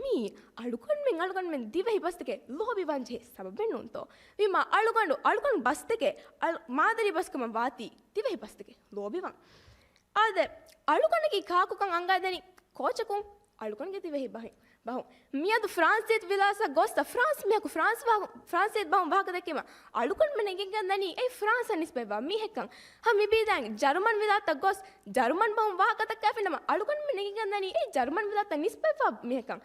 މީ އަޅުގަނޑުމެން އަޅުގަނޑުމެން ދިވެހި ބަސްތަކެއް ލޯބިވާން ޖެހޭ ސަބަބެއް ނޫންތޯ؟ ވީމާ އަޅުގަނޑު، އަޅުގަނޑު ބަސްތަކެއް އަޅު-، މާދަރީ ބަސްކަމަށް ވާތީ ދިވެހި ބަސްތަކެއް ލޯބިވާން. އާދެ، އަޅުގަނޑަކީ ކާކުކަން އަނގައިދެނީ ކޯޗަކުން؟ އަޅުގަނޑުގެ ދިވެހި ބަހެއް. ބަހުން. މިއަދު ފްރާންސިއްޔަތު ވިލާތަށް ގޮސްތަ ފްރާންސް މީހަކު ފްރާންސް ވާ-، ފްރާންސިއްޔަތު ބަހުން ވާހަކަ ދެއްކީމަ އަޅުގަނޑުމެން އެނގިގެން ދަނީ އެއީ ފްރާންސަށް ނިސްބަތްވާ މީހެއްކަން. ހަމަ މި ބީދައިން ޖަރުމަން ވިލާތަށް ގޮސް ޖަރުމަން ބަހުން ވާހަކަ ދައްކާފިނަމަ އަޅުގަނޑުމެން އެނގިގެން ދަނީ އެއީ ޖަރުމަން ވިލާތަށް ނިސްބަތްވާ މީހެއްކަން.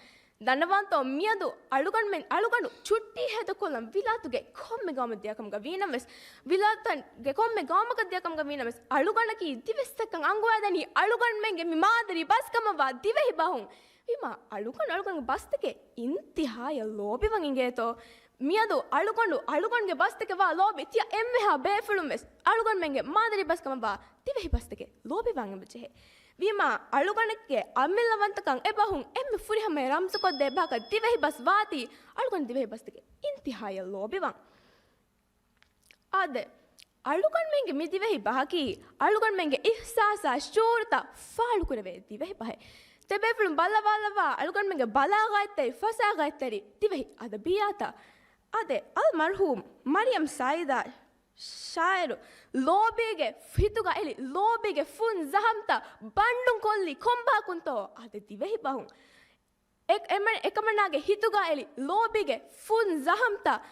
ދަންނަވާންތޯ މިއަދު އަޅުގަނޑުމެން އަޅުގަނޑު ޗުއްޓީ ހޭދަކޮށްލަން ވިލާތުގެ ކޮންމެ ގައުމަށް ދިޔަކަމުގަ ވީނަމަވެސް، ވިލާތުގެ ކޮންމެ ގައުމަކަށް ދިޔަކަމުގަ ވީނަމަވެސް، އަޅުގަނޑަކީ ދިވެއްސަކަށް އަންގަވައިދެނީ އަޅުގަނޑުމެންގެ މި މާދަރީ ބަސްކަމަށްވާ ދިވެހި ބަހުން. ވީމާ އަޅުގަނޑު އަޅުގަނޑުގެ ބަސްތަކެއް އިންތިހާޔަށް ލޯބިވަން އިނގޭތޯ؟ މިއަދު އަޅުގަނޑު އަޅުގަނޑުގެ ބަސްތަކެއް ވާ ލޯބި ތިޔަ އެންމެހާ ބޭފުޅުން ވެސް އަޅުގަނޑުމެންގެ މާދަރީ ބަސްކަމަށްވާ ދިވެހި ބަސްތަކެއް ލޯބިވާން އެބަޖެހޭ. ވީމާ އަޅުގަނޑެއްގެ އަމިއްލަވަންތަކަން އެބަހުން އެންމެ ފުރިހަމަޔަށް ރަމްޒުކޮށްދޭ ބަހަކަށް ދިވެހި ބަސް ވާތީ އަޅުގަނޑު ދިވެހި ބަސްތަކެއް އިންތިހާޔަށް ލޯބިވާން. އާދެ، އަޅުގަނޑުމެންގެ މި ދިވެހި ބަހަކީ އަޅުގަނޑުމެންގެ އިޙްސާސާ ޝުޢޫރުތައް ފާޅުކުރެވޭ ދިވެހި ބަހެއް. ތިބޭފުޅުން ބައްލަވާލައްވާ އަޅުގަނޑުމެންގެ ބަލާޣަތްތެރި، ފަސާޣަތްތެރި ދިވެހި އަދަބިއްޔާތަށް. އާދެ، އަލްމަރްޙޫމް މަރިޔަމް ސައީދާ ޝާއިރު ލޯބީގެ ހިތުގަ އެޅި ލޯބީގެ ފުން ޒަހަމްތައް ބަންޑުން ކޮށްލީ ކޮންބަހަކުންތޯ؟ އާދެ، ދިވެހި ބަހުން. އެ-، އެމަ-، އެކަމަނާގެ ހިތުގަ އެޅި ލޯބީގެ ފުން ޒަހަމްތައް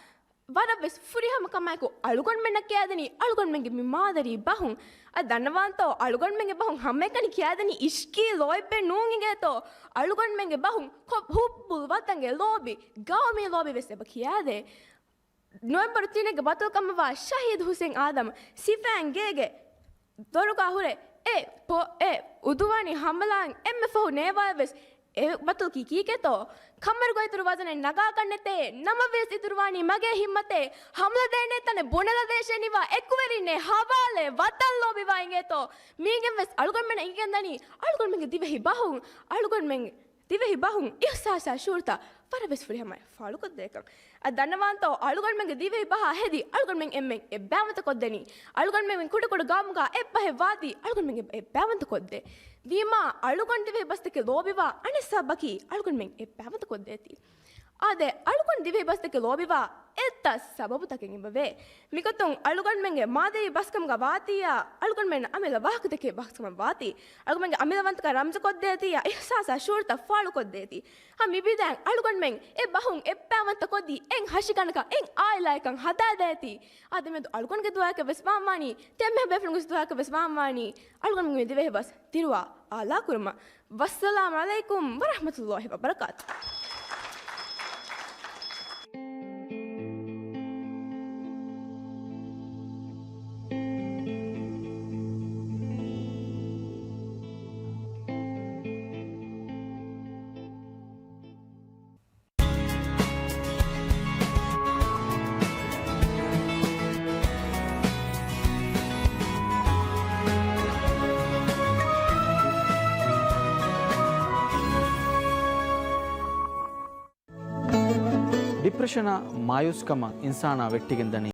ވަރަށްވެސް ފުރިހަމަ ކަމާއެކު އަޅުގަނޑުމެންނަށް ކިޔާދެނީ އަޅުގަނޑުމެންގެ މި މާދަރީ ބަހުން. އަދި ދަންނަވާންތޯ، އަޅުގަނޑުމެންގެ ބަހުން ހަމައެކަނި ކިޔާދެނީ އިޝްކީ ލޯތްބެއް ނޫން އިނގޭތޯ. އަޅުގަނޑުމެންގެ ބަހުން ކޮ-، ޙުއްބުލް ވަޠަންގެ ލޯބި، ގައުމީ ލޯބި ވެސް އެބަ ކިޔާދޭ. ނޮވެމްބަރު ތިނެއްގެ ބަތަލްކަމަށްވާ ޝަހީދު ހުސެން އާދަމް ސިފައިން ގޭގެ ދޮރުގާ ހުރެ އެ ޕޮ-، އެ އުދުވާނީ ހަމަލާއިން އެންމެ ފަހު ނޭވާއެއް ވެސް އެ ބަތަލް ކީކީކޭތޯ؟ ކައްމަރުގަ އިތުރު ވަޒަނެއް ނަގާކަށްނެތޭ. ނަމަވެސް އިތުރުވާނީ މަގޭ ހިއްމަތޭ. ހަމަލަ ދޭނޭ ތަނެއް ބުނެލަދޭށޭ ނިވާ އެކުވެރިންނޭ ހަވާލޭ ވަތަން ލޯބިވާ އިނގޭތޯ؟ މީގެން ވެސް އަޅުގަނޑުމެންނަށް އިނގެންދަނީ އަޅުގަނޑުމެންގެ ދިވެހި ބަހުން، އަޅުގަނޑުމެން ދިވެހި ބަހުން އިޙްސާސާ ޝުޢޫރުތައް ވަރަށް ވެސް ފުރިހަމައަށް ފާޅުކޮށްދޭކަން. އަދި ދަންނަވާންތޯ، އަޅުގަނޑުމެންގެ ދިވެހި ބަހާ ހެދި އަޅުގަނޑުމެން އެންމެން އެއްބައިވަންތަ ކޮށްދެނީ. އަޅުގަނޑުމެން ކުޑަކުޑަ ގައުމުގަ އެއްބަހެއް ވާތީ އަޅުގަނޑުމެން އެއްބައިވަންތަ ކޮށްދޭ. ވީމާ، އަޅުގަނޑު ދިވެހި ބަސްތަކެއް ލޯބިވާ އަނެއް ސަބަބަކީ އަޅުގަނޑުމެން އެއްބައިވަންތަ ކޮށްދޭތީ. އާދެ، އަޅުގަނޑު ދިވެހި ބަސްތަކެއް ލޯބިވާ އެއްތައް ސަބަބުތަކެއް އެބަވޭ. މިގޮތުން އަޅުގަނޑުމެންގެ މާދަރީ ބަސްކަމުގަ ވާތީއާ، އަޅުގަނޑުމެން އަމިއްލަ ވާހަކަތަކެއް ބަސްކަމަށް ވާތީ، އަޅުގަނޑުމެންގެ އަމިއްލަވަންތަކަން ރަމްޒުކޮށްދޭތީއާ، އިޙްސާސާ ޝުޢޫރުތައް ފާޅުކޮށްދޭތީ. ހަމަ މިބީދައިން އަޅުގަނޑުމެން އެ ބަހުން އެއްބައިވަންތަ ކޮށްދީ އެއް ހަށިގަނޑަކަށް އެއް އާއިލާއެއްކަން ހަދާދޭތީ. އާދެ، މެދު އަޅުގަނޑުގެ ދުޢާއަކަށް ވެސް ވާންވާނީ، ތިޔަ މީހާ ބޭފުޅުންގެ ދުޢާއަކަށް ވެސް ވާންވާނީ، އަޅުގަނޑުމެންގެ ދިވެހި ބަސް ދިރުވާ އާލާ ކުރުމަށް. ވައްސަލާމް ޢަލައިކުމް ވަރަޙްމަތުﷲ ވަބަރަކާތު. ޑިޕްރެޝަނާ މާޔޫސްކަމަށް އިންސާނާ ވެއްޓިގެން ދަނީ